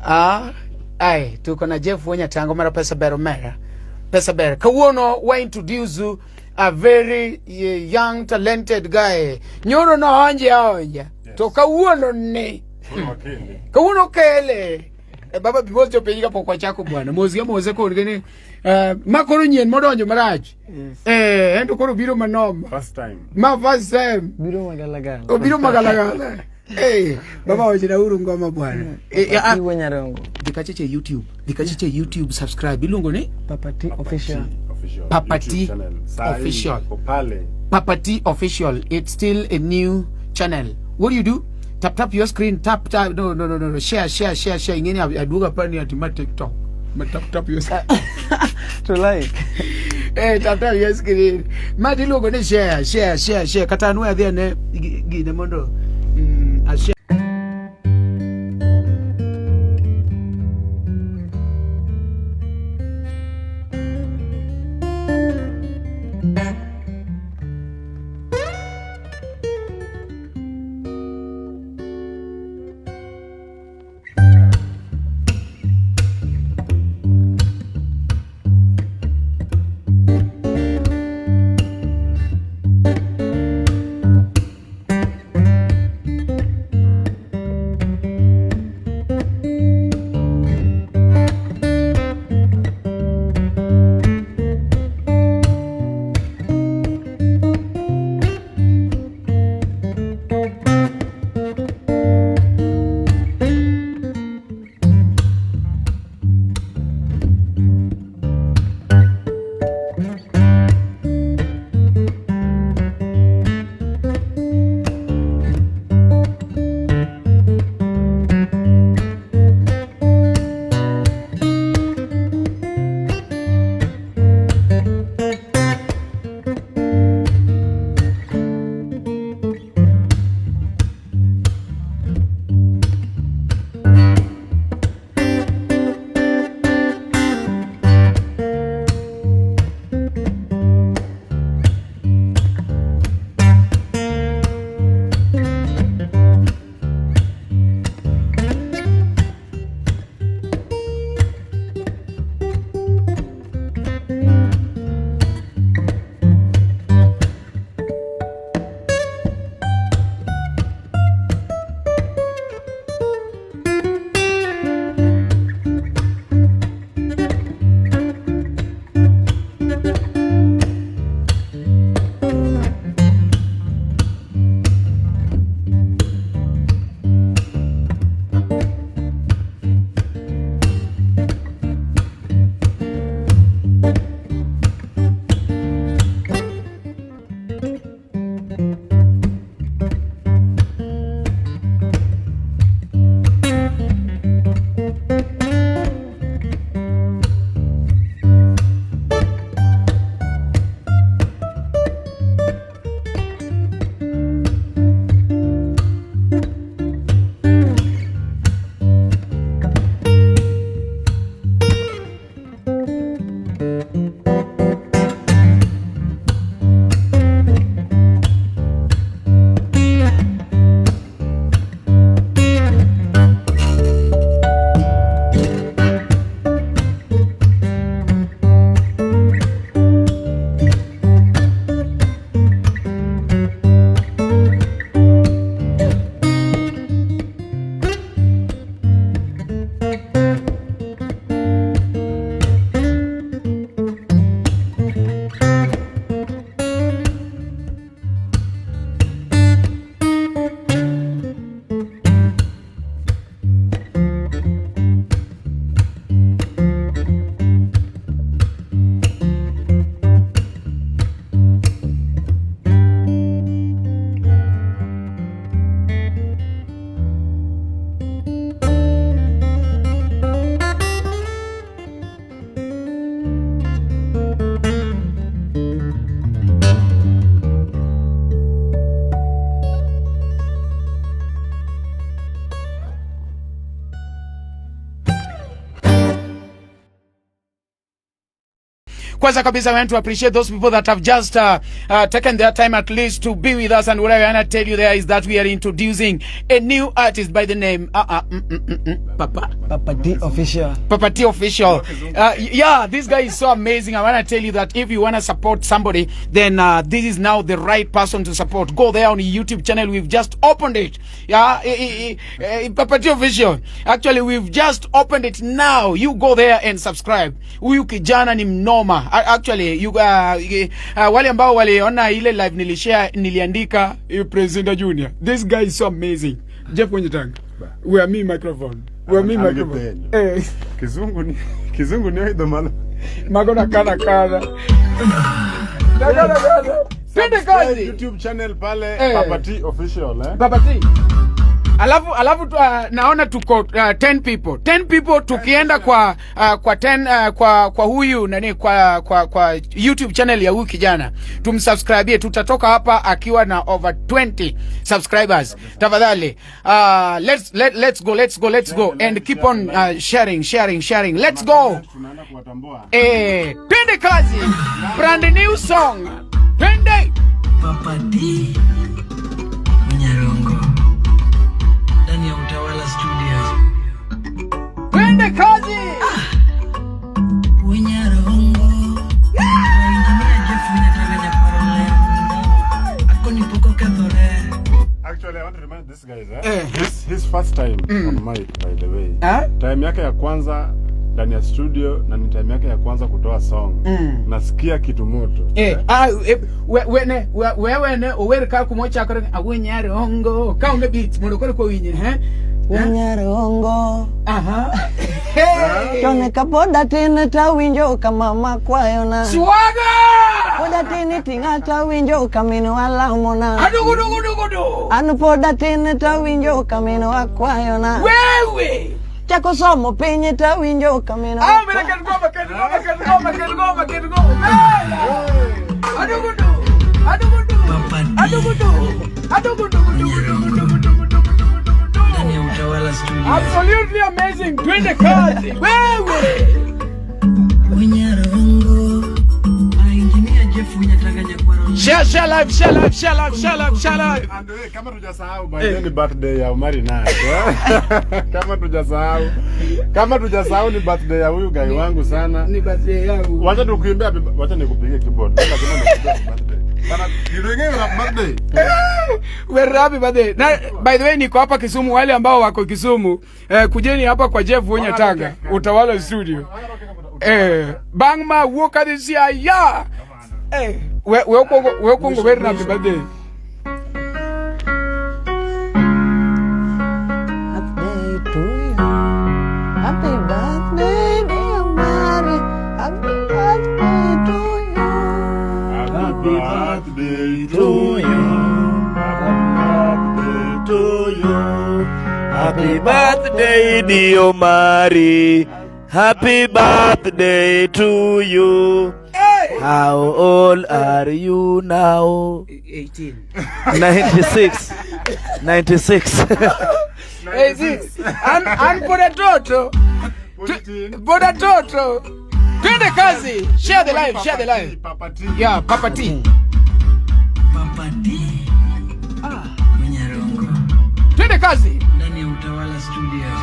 Ah, ai, tuko na Jeff Wanyatango mara pesa ber omera. Pesa ber. Kawuono wa introduce you a very young talented guy. Nyoro no onje onja. Yes. To kawuono ni. Kawuono kele. E baba bi mos jopiny kapok wachako bwana. Mos gi mose kod gini. Ma koro nyien modonjo marach. Yes. Eh, en to koro biro manoma. First time. Ma first time. Biro magalagala. Obiro magalagala. Eh, baba wachna uru ngoma bwana. Eh, ah, Papa T Nyarongo. Dhi kachacha e YouTube. Dhi kachacha e YouTube subscribe. Iluongo ni Papa T Official. Official. Papa YouTube T channel. Saa hii Official. iko pale. Papa T Official. It's still a new channel. What do you do? Tap tap your screen. Tap tap. No no no no no. Share share share share. Ingeni aduoga pani ati ma TikTok. Ma tap tap your screen. To like. Eh, tap tap your screen. Ma tiluongo ni share share share share. Kata an we adhi ane gine mondo a share. Kwanza kabisa, I want to appreciate those people that have just taken their time at least to be with us, and what I want to tell you there is that we are introducing a new artist by the name Papa Papa D Official. Papa T Official. Yeah, this guy is so amazing. I want to tell you that if you want to support somebody, then this is now the right person to support. Go there on the YouTube channel. We've just opened it. Yeah, Papa T Official. Actually, we've just opened it now. You go there and subscribe. Huyu kijana ni mnoma. Actually, you, wale ambao waliona ile live nilishare, niliandika President Junior. This guy is so amazing. Jeff Wenyatanga. We are me microphone. We are me microphone. Angepenyo. Kizungu ni oidho malo. Magona kana kana. Kana kana. Twende kazi. YouTube channel pale, Eh. Papa T Official, eh? Papa T. Alafu naona tuko 10 people. 10 people tukienda kwa 10 kwa huyu nani kwa YouTube channel ya huyu kijana. Tumsubscribe, tutatoka hapa akiwa na over 20 subscribers. Tafadhali. Let's go, let's go, let's go and keep on sharing, sharing, sharing. Let's go. Tunaenda kuwatambua. Eh, twende kazi. Brand new song. Twende. Papa D Mnyarongo ndani ya Utawala Studios. Twende kazi. Wenyarongo Engineer Jeff Wenyatanga Nyaparole Akoni poko kethore. Actually, I want to remind this guys, eh? Eh. This his first time on mic, by the way. Eh? Time yake ya kwanza ndani ya studio na ni time yake ya kwanza kutoa song. Nasikia kitu moto. Eh, ah, eh, wewe ne ower ka kumochakore awenyarongo ka onge beat mondo koro kowinji eh. Wenyarongo. Aha. Hey. Chon kapoda tin tawinjo ka mama kwayona. Swaga. Poda tin ting'a tawinjo ka minwa lamona. Adugudugudugudu. An poda tin tawinjo ka minwa kwayona. Wewe. Chako somo piny tawinjo ka minwa. Ah, mira ket goma, ket goma, ket goma, ket goma, ket goma. Adugudu. Adugudu. Papa D Adugudu. Adugudu. ndani ya Utawala Studios. Absolutely amazing. Twende kazi. Wewe. Wenyarongo Engineer Jeff Wenyatanga Nyaparole. Share, share live, share live, share live, share live, share live. And kama tujasahau, by the way, ni birthday ya Omari Nash, eh? Kama tujasahau. Kama tujasahau ni birthday ya huyu guy wangu sana. Ni birthday yangu. Wacha tukuimbia wacha nikupigie keyboard. Lazima nikupigie happy birthday. Bana, you doing happy birthday? We're happy birthday. Na, by the way, niko hapa Kisumu, wale ambao wako Kisumu, kujeni hapa kwa Jeff Wenyatanga, Utawala Studio. Bang ma wuok adhi Siaya. We okwongo wer happy birthday. Birthday to you. Happy birthday, dear Mary. Happy birthday to you. Happy birthday to you. Happy birthday to you. Happy birthday, dear Mari. Happy birthday to you. How old are you now? 18. 96. 96. Eh, si. An poda toto. Poda toto. Twende kazi. Share the live, share the live. Papa T. Yeah, Papa T. Papa D Mnyarongo Twende kazi. ndani ya Utawala Studios.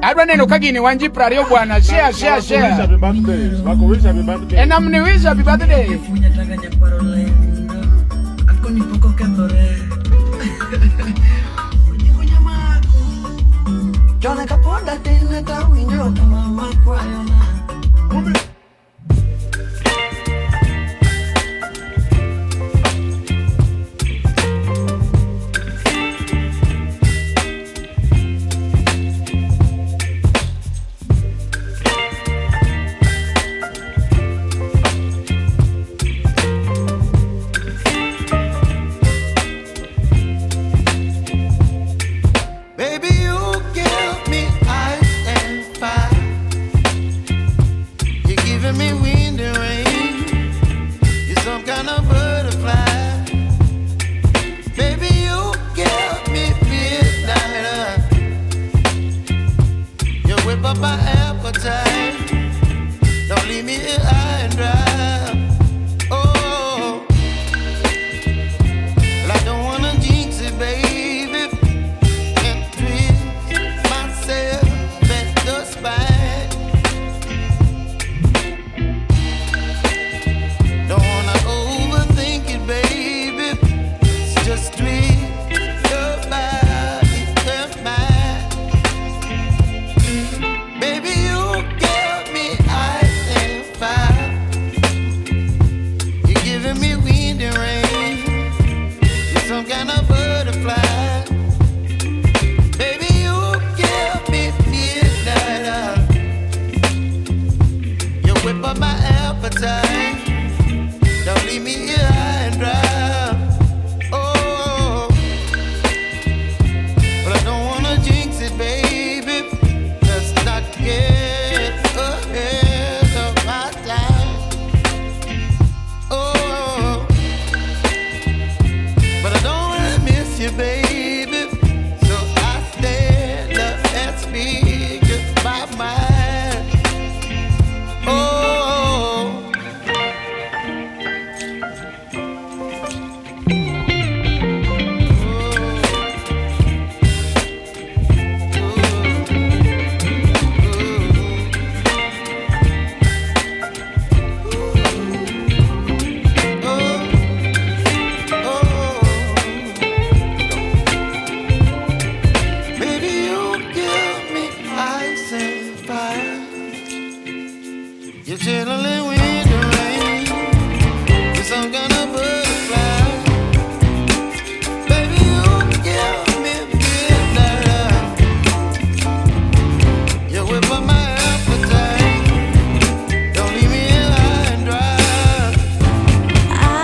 Adwa neno kagini wanji 20 bwana. Share, share, share. Happy birthday. Wakuwish happy birthday. Enamniwish happy birthday. Jeff Wenyatanga Nyaparole Akoni poko kethore. Onyego nyamako Chon kapoda tin tawinjo ka mama kwayona. Baby, you give me ice and fire. You're giving me wind and rain. You're some kind of butterfly. Baby, you give me midnight. You whip up my appetite. Don't Don't leave me here high and dry. Oh, well, I don't wanna jinx it, baby, and twist myself at the spine. Don't wanna overthink it, baby. It's just twist your body and mine. Baby, you give me ice and fire. You're giving me wind and rain. You're some kind of butterfly. Baby, you give me midnight. You whip up my appetite. Don't leave me here high and dry. Oh, but I don't wanna jinx it, baby. Let's not get ahead of my time. Oh, but I don't wanna miss you, baby. So I stand up and speak just my mind. Oh. Baby, you give me ice and fire. You're chilling with the rain. You're some kind of butterfly. Baby, you give me midnight. You whip up my appetite. Don't leave me here high and dry.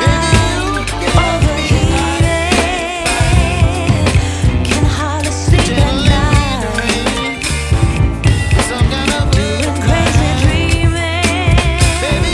Baby, you give me Overheated, can hardly sleep at chilling with the night. rain. You're some kind of Doing crazy butterfly. dreaming. Baby,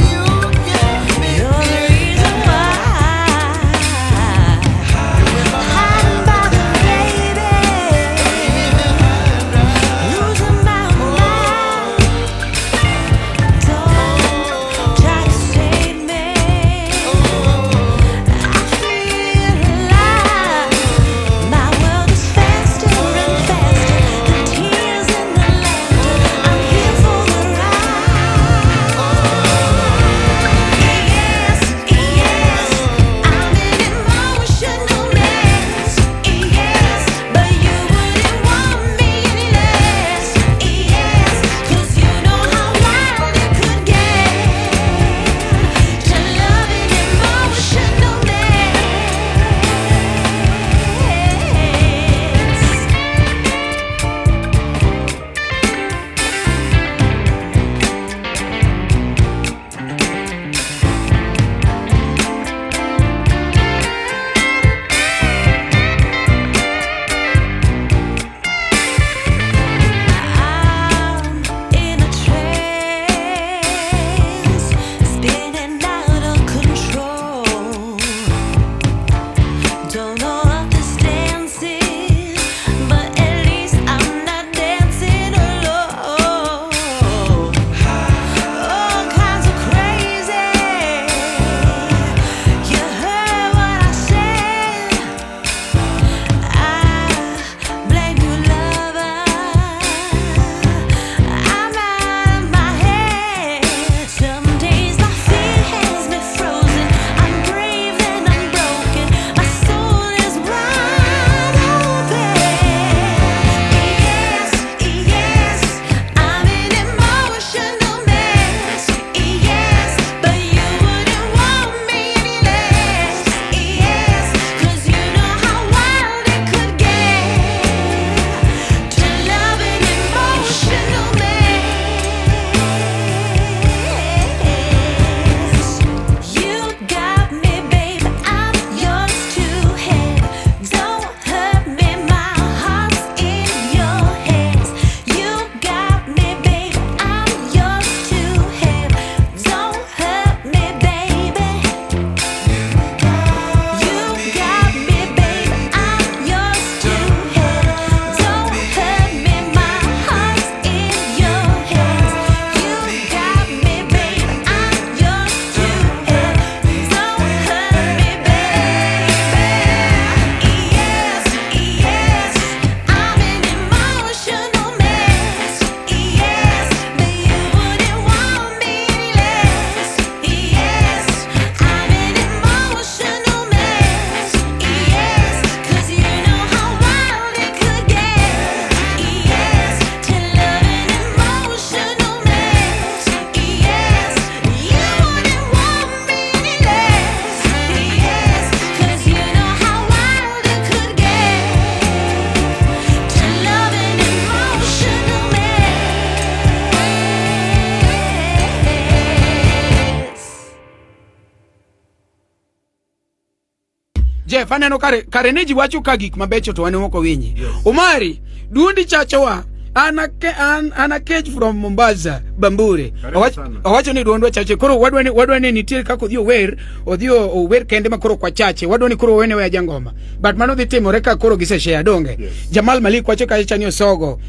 Jeff aneno kare kare ne ji wacho ka gik mabecho to wan ok owinji. Omari, duondi chachowa. An an akech from Mombasa, Bamburi. Karibu sana. Owacho ni duondwa chache. Koro wadwa ni nitie kaka odhi ower, odhi ower kende ma koro kwa chache. Wadwa ni koro owene weya jangoma. But mano dhi timore ka koro gise share donge. Yes. Jamal Malik wacho kacha ni osogo.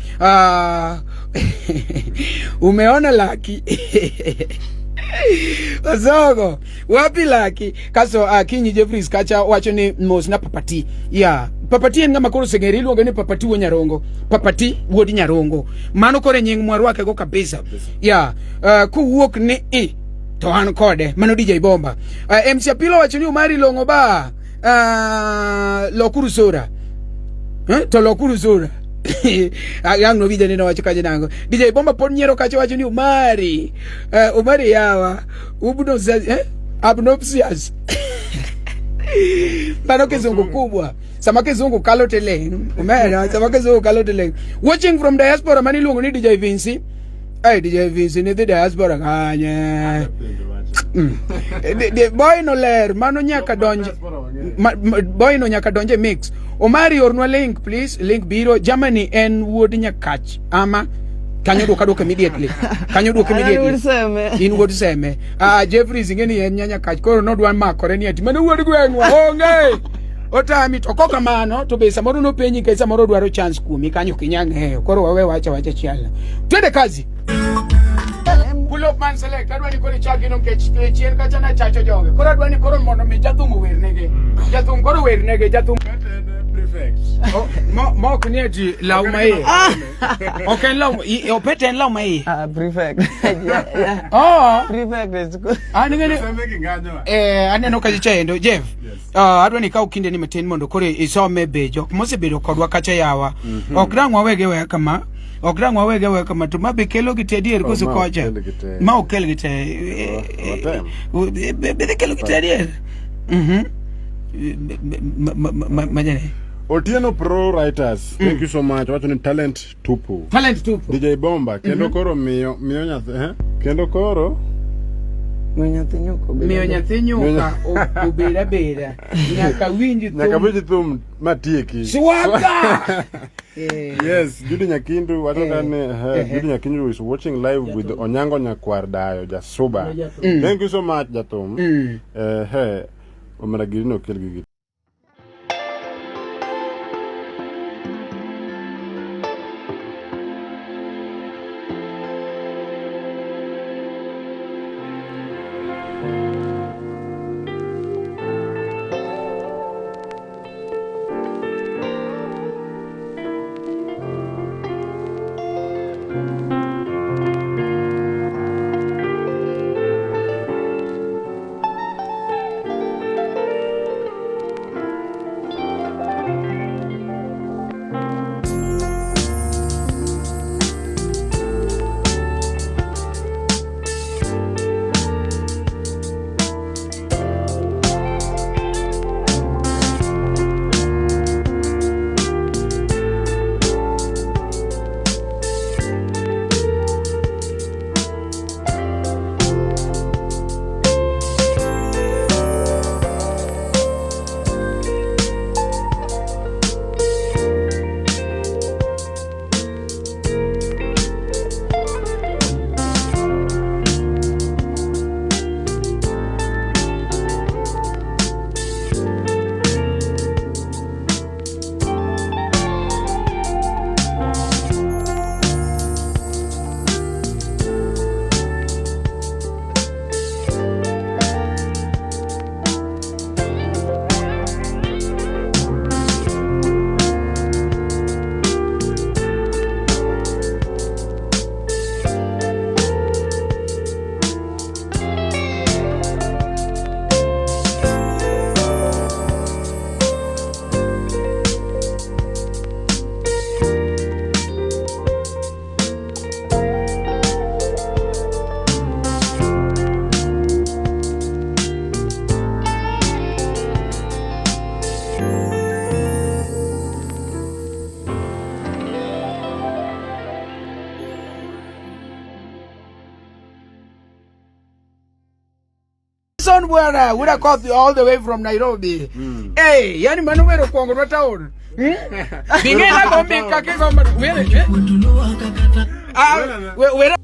Umeona laki. Osogo. Wapi laki? Kaso Kinyi Jeffries kacha wacho ni mos na papati. Yeah. Papati en ng'ama koro oseng'ere iluonge ni Papati wuod Nyarongo. Papati wuod Nyarongo. Mano koro e nying mwarwake go kabisa. Yeah. Kowuok ni i to an kode. Mano DJ Bomba. MC Apilo wacho ni Omari long'o ba. Lokuru sura. Eh? To lokuru sura. Ang no winjo ni nowacho kacha nango. DJ Bomba pod nyiero kacha wacho ni Omari. Omari yawa. Ubno eh? Obnoxious. Mano kizungu kubwa. Sama kizungu kalo teleng. Omera, sama kizungu kalo teleng. Watching from diaspora mani iluongo ni DJ Vinci. Ay DJ Vinci ni dhi diaspora kanye. Boy no ler mano nyaka donj boy no nyaka donje mix. Omari ornwa link please, link biro. Germany en wuod Nyakach ama kanyo duoka duoka immediately. Kanyo duoka An immediately. wuod Seme. In wuod Seme. Ah, Jeffries ing'e ni en nyanyakach koro nodwa makore ni ati mano wuod gweng'wa onge. Otami to kok kamano to be samoro nopenji nikech samoro odwaro chance kuomi kanyo ok inyal ng'eyo. Koro wawe wacha wacha chiel. Twende kazi. Pull up man select adwa ni koro ichak gino nikech chien kacha nachacho joge. Koro adwa ni koro mondo mi jathum owernege. Jathum koro wernege jathum. Prefect. Oh, mo ok ni ati law ma iye. Ok en law opete en law ma iye. Ah, prefect. Yeah. Oh, Prefect is good. an ing'e ni Seme kinganyo. Aneno kacha chaendo Jeff. Yes. Adwa ni ikaw kinde ni matin mondo koro isome be jok mosebedo kodwa kacha yawa. Ok dang' wawege weya kama. Ok dang' wawege weya kama to ma be kelo gi te adier Oh, koso ma kocha. ok kel gi te. Ma ok kel gi te. Watem. Be dhi kelo gi te adier. Majane. Otieno Pro Writers, thank you so much. Wacho ni talent tupu. Talent tupu. DJ Bomba, kendo koro miyo nyathi, eh? Kendo koro Miyo nyathi nyuka obedo Miyo nyathi nyuka obed abeda. Nyaka winj thum. Nyaka winj thum matieki. Swagger. Yes, Judy Nyakindu wacho ka ni Judy Nyakindu is watching live with Onyango Nyakwar Dayo Jasuba. Thank you so much Jathum. He, omera gini okel gigi. Town bwana, Wuda Koth all the way from Nairobi. Hey, yani mano wero kuongo nwa town. Hmm? Bing'e na gombi kake gomba. Were, eh? Ah, were.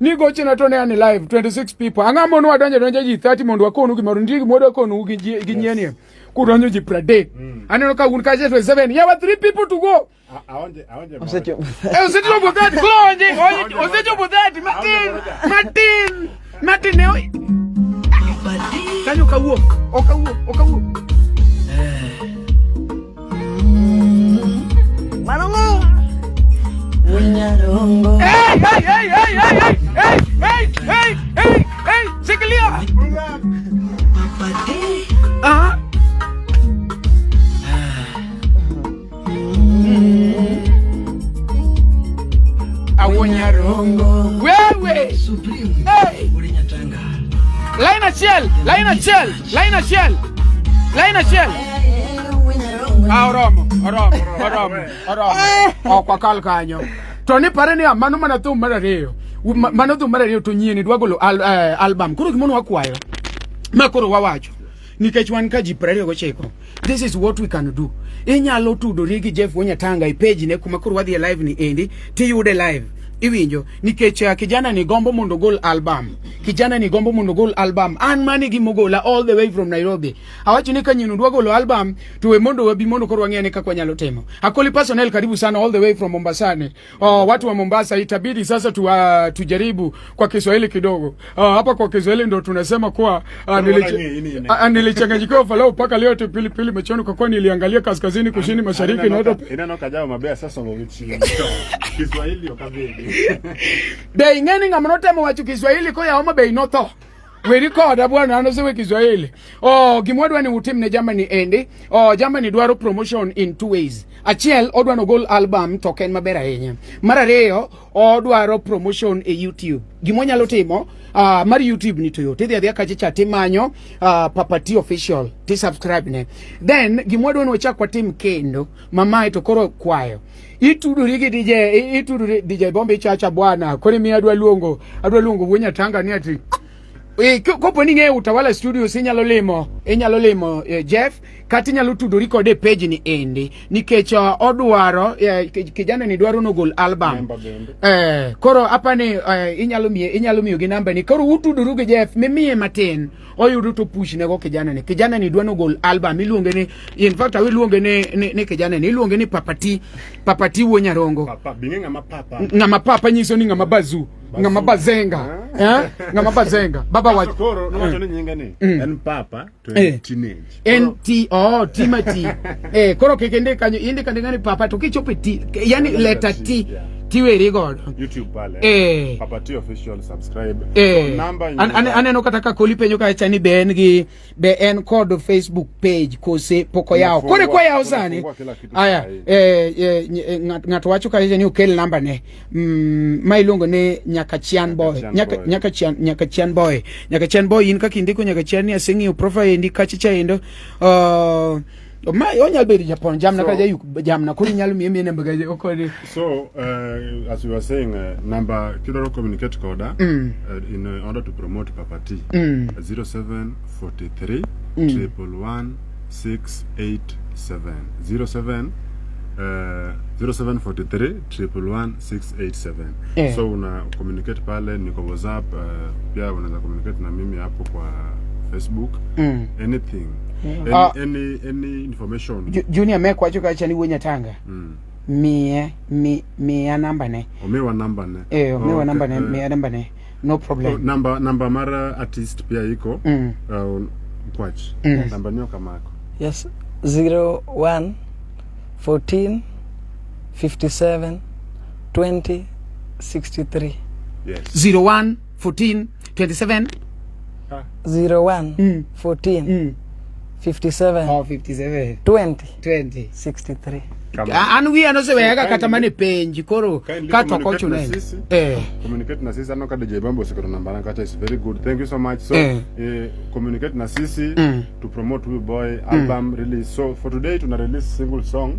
Nigochena to ne an live 26 people. Ang'o mono wadonjo donjo ji 30 mondo wakonu gimoro. Nitie gimoro wakonu gi gi nyienie. Kudonjo ji 30. Aneno ka un kacha 27. Yawa 3 people to go. Aonje aonje. Osechopo. Eh, osechopo 30. Koro onje, onje, osechopo 30. Matin, matin. Matin ne. Kanyo kawuok. Ok awuok, ok awuok. Manongo. Winyarongo. Hey, hey, hey, hey, hey, hey, hey, hey, hey, hey, shikilia. Aha. Awonyarongo. Wewe. Supreme. Hey. Ulinyatanga. Line achiel, line achiel, line achiel. Line achiel. Ah, oromo, oromo, oromo, oromo. Ok wakal kanyo. To ni pare ni mano mana thum mar ariyo. Mano thum mar ariyo to nyien dwa golo album. Koro gimono wakwayo. Ma koro wawacho. Nikech wan ka ji 29. This is what we can do. Inyalo tudori gi Jeff Wonyatanga e page ne kuma koro wadhi e live ni endi tiyude live. Iwinjo nikech kijana ni gombo mondo gol album. Kijana ni gombo mondo gol album. An mani gi mogola all the way from Nairobi. Awacho ni ka nyinu dwa golo album to we mondo wabi mondo koro wang'e ni kaka wanyalo timo. Akoli personnel karibu sana all the way from Mombasa ni. Oh, watu wa Mombasa itabidi sasa tujaribu kwa Kiswahili kidogo. Hapa kwa Kiswahili ndo tunasema kuwa nilichanganyikiwa falau mpaka leo tu pilipili machoni kwa kuwa niliangalia kaskazini, kusini, mashariki na hata Ineno ka jawo maber asesomo gi chien. Kiswahili ok abedi. Be ing'e ni ng'ama notemo wacho Kiswahili koya Homa Bay notho. Weri koda bwana, an osewe Kiswahili. Oh, gima wadwa ni utim ne Germany endi. Oh, Germany dwaro promotion in two ways. Achiel, odwa nogol album to ok en maber ahinya. Mar ariyo, odwaro promotion e YouTube. Gima onyalo timo mar YouTube ni to yot. Idhi adhiya kacha cha timanyo Papa T official, ti subscribe ne. Then gima wadwa ni wachak watim kendo, mamae to koro kwayo. Itudori gi DJ, itudori DJ Bombe ichacha bwana. Koro imiyo adwa luongo wuo Nyatanga ni ati kopo ni ing'eyo Utawala Studios inyalo limo Jeff kata inyalo tudori kode e page ni endi nikech odwaro kijana ni dwaro nogol album. Member bende. Koro apani inyalo miyo gi namba ni koro utudoru gi Jeff mimiye matin oyudo to push nego kijana ni. Kijana ni dwa nogol album iluonge ni, in fact awi luonge ni kijana ni iluonge ni Papati Papati wuo Nyarongo. Papa, binge ng'ama papa. Ng'ama papa nyiso ni ng'ama bazu, ng'ama bazenga, eh? Ng'ama bazenga baba wa Kasto koro nowacho ni nyinge ni en papa to en teenage. En T, oh, T ma T. Koro kik indik kanyo, indik andika ni papa to kichopo e T, yani letter T, tiweri godo. YouTube pale. Papa T official, subscribe. So, number Aneno kata ka Koli penjo kacha ni be en gi be en kod Facebook page kose pok oyawo. Koro kwa yawo sani. Tunafungua kila kitu Aya, sahi. Ng'ato wacho kacha ni okel namba ne. Ma iluongo ni Nyakachian boy. Nyakachian Nyaka boy. Nyakachian Nyakachian boy. Nyakachian boy in kaka indiko Nyakachian ni aseng'iyo profile endi kacha cha endo. Ma onyalo bedo Japon jamna ka jayuk jamna koro inyalo miye namba ga okoni. So, as we were saying, number kidwaro communicate koda in order to promote Papa T. 0743 111 687 07 0743 111 687. So una communicate pale, niko WhatsApp, pia unaweza communicate na mimi hapo kwa Facebook. Anything. Any, any information. Junior Mek wacho kacha ni wuo Nyatanga. Miye miya namba ne. Omiwa namba ne. Omiwa namba ne, miya namba ne. No problem. Oh, namba mar artist pia iko kwach namba ni okamako. Yes, 01 14 57 20 63. Yes. 01 14 27 01 14 57 Oh, 57 20 20 63. Kama. An wiya nosewega kata mana e penj koro Kindly ka to ok communicate ochuno na en. sisi. Communicate na sisi aneno ka DJ Bambo oseketo namba na kacha, is very good, thank you so much. So communicate na sisi to promote huyu boy, album release. So for today tuna release single song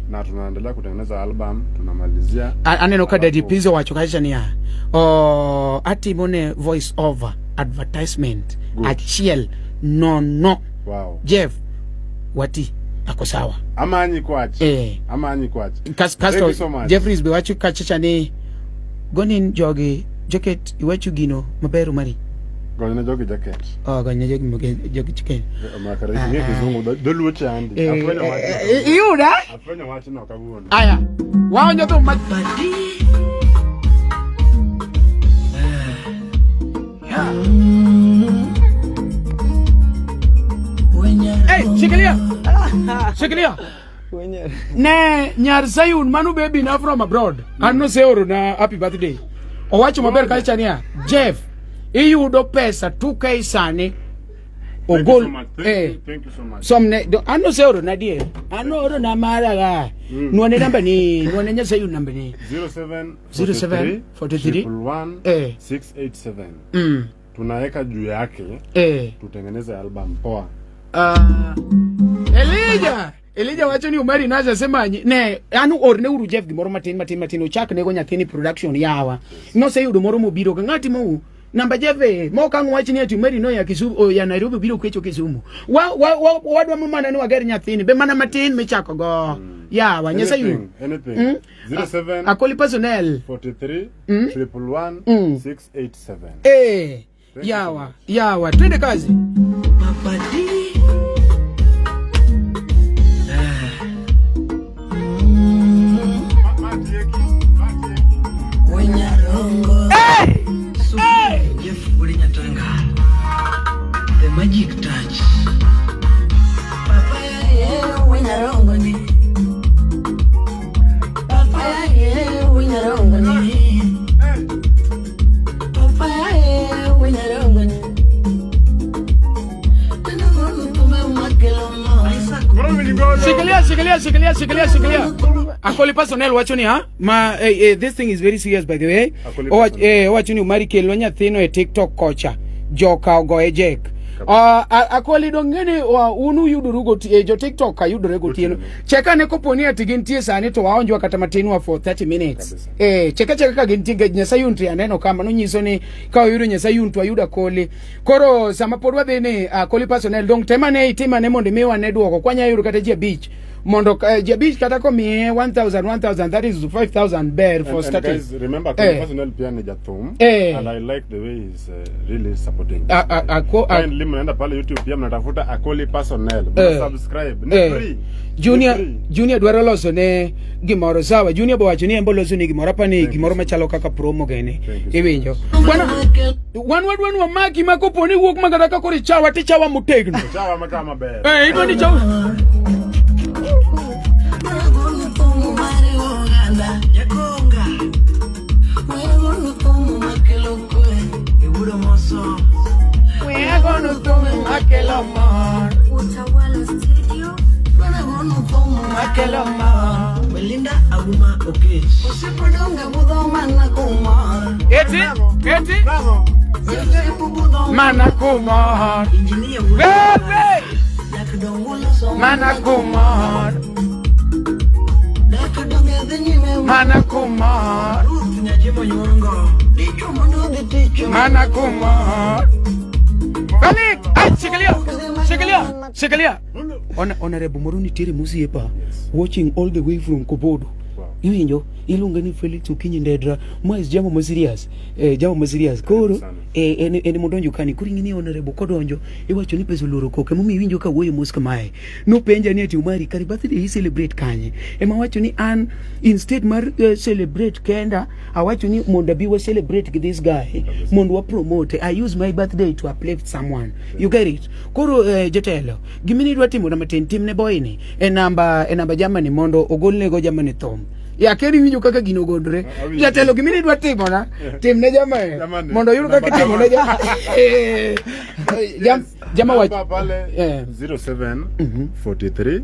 na tunaendelea kutengeneza album, tunamalizia. Aneno ka Daddy Alafu- Pizzo wacho kacha niya oh, atimo ne voice over advertisement Good. achiel nono. Jeff wati ako sawa. Amanyi kwach. Amanyi kwach. Kasto Thank you so much. Jeffries be wacho kachacha ni gonin jogi jacket iwacho gino maber mari. Gonyne jogi jacket. Oh, gonye jogi jacket. Makara ing'e kizungu dholuo chandi. Afwenyo wachno. Iyuda. Afwenyo wachno kawuono. Aya, waonjo thum ma Padi. Hey, shikilia shikilia ne nyar Sayun mano baby na from abroad an noseoro na happy birthday owacho maber kacha niya Jeff iyudo pesa 2K sani Thank you ogol so much. Thank you, thank you so much. Somne an noseoro na dier an ooro na mara ga nwane namba ni nwane nya Sayun namba ni. 07 07 43 1 687. Tunaweka juu yake tutengeneze album poa. Elijah Elijah wacho ni Umari Naza sema ne an orne uru Jeff gimoro matin matin matin ochak nego nyathini production yawa noseyudo moro mobiro ka ng'ati mou namba Jeff e mo ka wach ni ati Umari no ya Kisumu o ya Nairobi biro kwecho Kisumu wa wadwa mana ni wager nyathini be mana matin michako go yawa Nyasaye. Anything, anything. 07 Akoli personnel 43 111 687. Thank you so Yawa much. Yawa twende kazi. Papa D. Wenyarongo. Hey! Jeff Nyatanga. The magic touch. Papa ye wenyarongo ni. Papa ye wenyarongo ni. Papa ye wenyarongo ni. Shikilia, shikilia, shikilia, shikilia. Akoli personnel wacho ni ha? Ma this thing is very serious by the way. Akoli Owa, personnel. Owacho ni Omari kelwa nyathino e TikTok kocha. Joka ogoye jek. Akoli dong'eni un uyudoru jo TikTok ka yudore gotieno. Cheka ne kopo ni ati gintie sani to waonjwa kata matin wa for 30 minutes. Kabisa. Cheka cheka ka gintie nikech Nyasaye unti aneno kama nonyiso ni ka oyudo Nyasaye untu ayudo Akoli. Koro sama pod wadhi ni Akoli personnel dong temane itimane mondo imiwa ne duoko kwanya yudo kata ji 5 mondo ji 5 kata komiye 1000 1000, that is 5000 ber for And starting. guys, remember Akoli personnel pia ni jathum and I like the way he's really supporting this guy. Kindly mnaenda pale YouTube pia mnatafuta Akoli personnel. Mna subscribe. Ni free. Junior Ni free. Junior dwaro loso ne gimoro sawa. Junior bo wacho ni en bo loso ni gimoro apa ni gimoro machalo kaka promo gene. Thank you so Iwinjo. Bwana wan wadwa ni wamaki ma kopo ni wuok ma kata ka koro ichawa tichawa motegno. Chawa machawa maber. Idwa ni chawa. Utawala Studio. Belinda Aguma Okech. Eti eti mana kumor. Engineer Wewe mana kumor. Mana kumor. Ruth Nyajimo Nyongo. Mana kumor. Felix, ay, shikilia. Shikilia. Shikilia. Honorable moro nitiere mosiepa watching all the way from Kobodo. Wow. Iwinjo, iluonge ni Felix Okinyi Ndedra. Ma is jambo ma serious. Jambo ma serious. Koro sana. En modonjo kani. Koro ing'e ni honorable kodonjo iwacho ni pesa oluoro koke. Momiyo iwinjo ka wuoyo mos kamae. Nopenja ni ati Omari kare birthday i celebrate kanye? Ema wacho ni an instead mar celebrate kenda, awacho ni mondo abi wa celebrate gi this guy mondo wa promote. I use my birthday to uplift someone. You get it? Koro jotelo, gimini idwa timo na matin timne boy ni e namba jamani mondo ogolnego jamani thum. Ya keri winjo kaka gino ogondore. Awinjo. Jatelo gimini idwa timo na timne jamani Jamani. mondo oyud kaka Namba itimo ne jamani. Jama wach Namba pale 07 43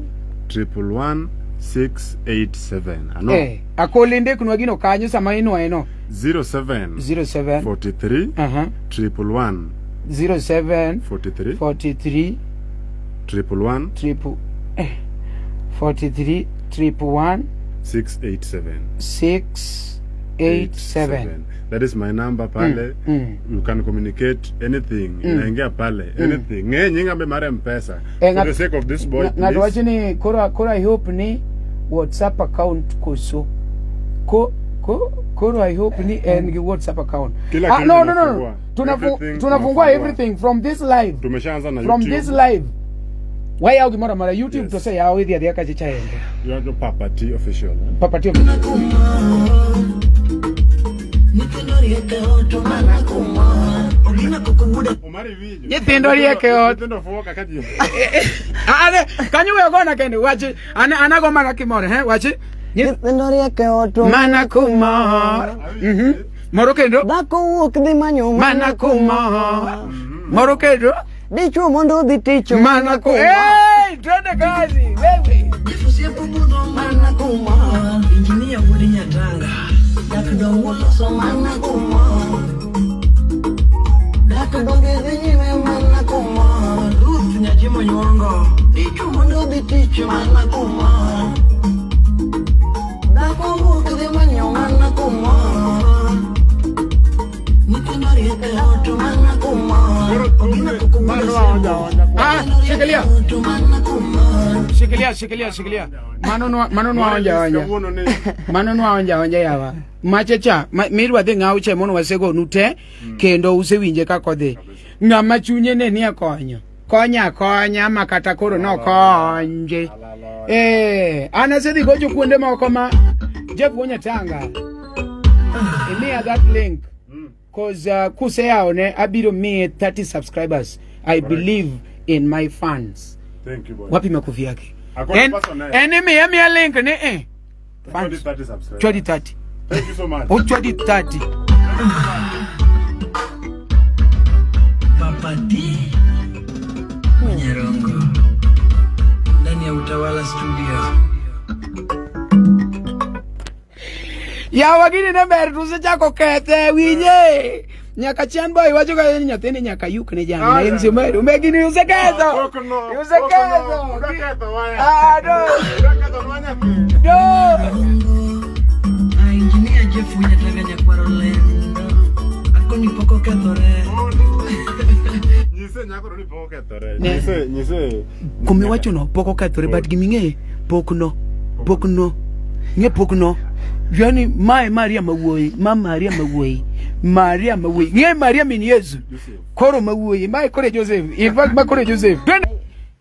111 687. Ano? Akoli ndiknwa gino kanyo sama inwaye no. 07 07 43 111 07 43 43 111 triple 43 111 687. 687. That is my number pale. You can communicate anything. Inaingia pale. Anything. Ng'e nyinga be mar M-Pesa. For the sake of this boy, Ng'ato please. wacho ni koro I hope ni WhatsApp account koso ko koro I hope ni en gi WhatsApp account. Kila kitu No, no, no. tunafungua. Everything Tunafungua tunafungua. everything from this live. Tumeshaanza na From YouTube. this live. Wayaw gimoro amora YouTube Yes. to oseyaw idhi adhiya kacha chaende. You Papa T official. Eh? Papa T. Omari winjo. Nyithindo riek e ot. Nyithindo fuwo kaka ji. Ane kanyo we ogona kende wachi an anago mana kimore he wachi Nyithindo riek e ot mana kumor. Moro kendo Dhako wuok dhi manyo mana kumor. Moro kendo Dichuo mondo odhi tich mana ku. Hey, twende kazi wewe. Injinia Wuod Nyatanga. Dak dongo loso mana kumor. Dak donge dhi nyime mana kumor. Ruth Nyajimo Nyongo. Dichuo mondo odhi tich mana kumor. Dhako wuok dhi manyo mana kumor. Nyithindo riek e ot mana kumor. Ogina koko wuod Asembo. Ah, shikilia. Ot mana kumor. Shikilia, shikilia, shikilia. Mano nwa onja onja. Kawuono ni Mano nwa onja onja yawa. Macha cha, mirwa dhi ng'aw che mono wasego nu te kendo usewinje kaka odhi. Ng'ama chunye ne nie konyo. Konya konya ma kata koro nokonje. An asedhi gocho kuonde moko ma Jeff Wonyatanga. Imiya that link. Cause kuseyawone abiro miye 30 subscribers. I believe in my fans. Thank you boy. Wapi makofi yake? Akoli En personnel. en imiya miya link ni Chwadi Fans. 30 subscribers. Chwadi 30. Thank you so much. Ochwadi 30. Papa T Nyarongo ndani ya Utawala Studio. Yawa gini ne ber to usechako kethe winje. Nyaka chan boy wacho ka ni nyathini nyaka yuk ne jang. Na MC Omari. Ome gini useketho. Pok no. Useketho. Udaketho waya. Ah no. Udaketho waya nyathi. No. Ah, Engineer Jeff Winyatango nyakwaro lendo. Akoni pok okethore. Nyise nyako ni pok okethore. Ne. Nyise nyise. Kumiwacho no pok okethore but giming'e pok no. Pok no. Ng'e pok no. Yani mae Maria mawuoyi, ma Maria mawuoyi. Maria mawuoyi. Ng'e Maria min Yesu. Joseph. Koro mawuoyi, mae koro e Joseph. In fact ma koro e Joseph. Twende.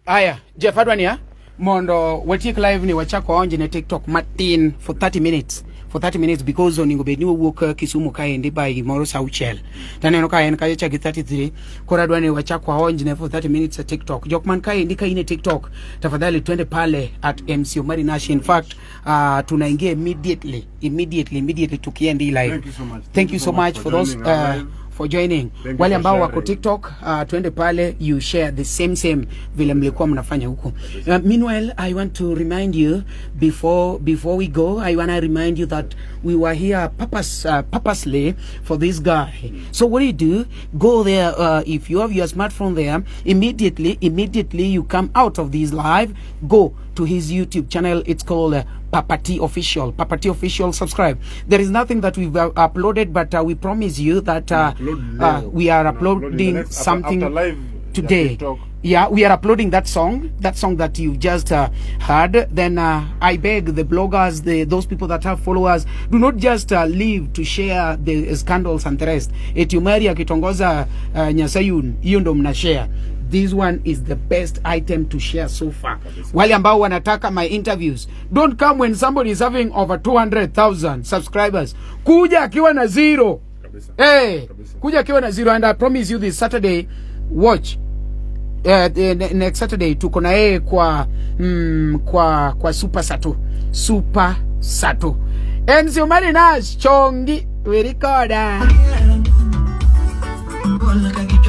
Aya, Jeff adwa niya mondo watiek live ni wachak waonj ne TikTok matin for 30 minutes. For 30 minutes because onego bed ni wawuok Kisumu kaendi by gimoro saa auchiel. Taneno ka en kacha gi 33 koro adwa ni wachak waonj ne for 30 minutes e TikTok. Jok man kaendi ka in e TikTok tafadhali twende pale at MC Omari Nash. In fact, tunaingia immediately immediately immediately tukiendi live. Thank you so much. Thank you so much for those joining our live. for joining. Thank you Wale for ambao wako sharing. TikTok tuende pale you share the same same vile mlikuwa mnafanya huko. Meanwhile, I want to remind you before we go, I want to remind you that we were here purposely for this guy. So what do you do? Go there if you have your smartphone there, immediately you come out of this live, go to his YouTube channel. It's called Papa T Official. Papa T Official, subscribe. There is nothing that we've uploaded, but we promise you that Upload leo. we are Upload in the uploading next- something after live ya today. TikTok. Yeah, we are uploading that song that you've just heard. Then I beg the bloggers, those people that have followers, do not just leave to share the scandals and the rest. Eti Omari akitongoza Nyasayun, hiyo ndo mna share. This one is the best item to share so far. Wale ambao wanataka my interviews, don't come when somebody is having over 200,000 subscribers. Kuja akiwa na zero. Kabisa. Hey, Kabisa. kuja akiwa na zero and I promise you this Saturday, watch next Saturday tuko na yeye kwa Super Sato. Super Sato. MC Omari Nash chongi werikoda. Bola ka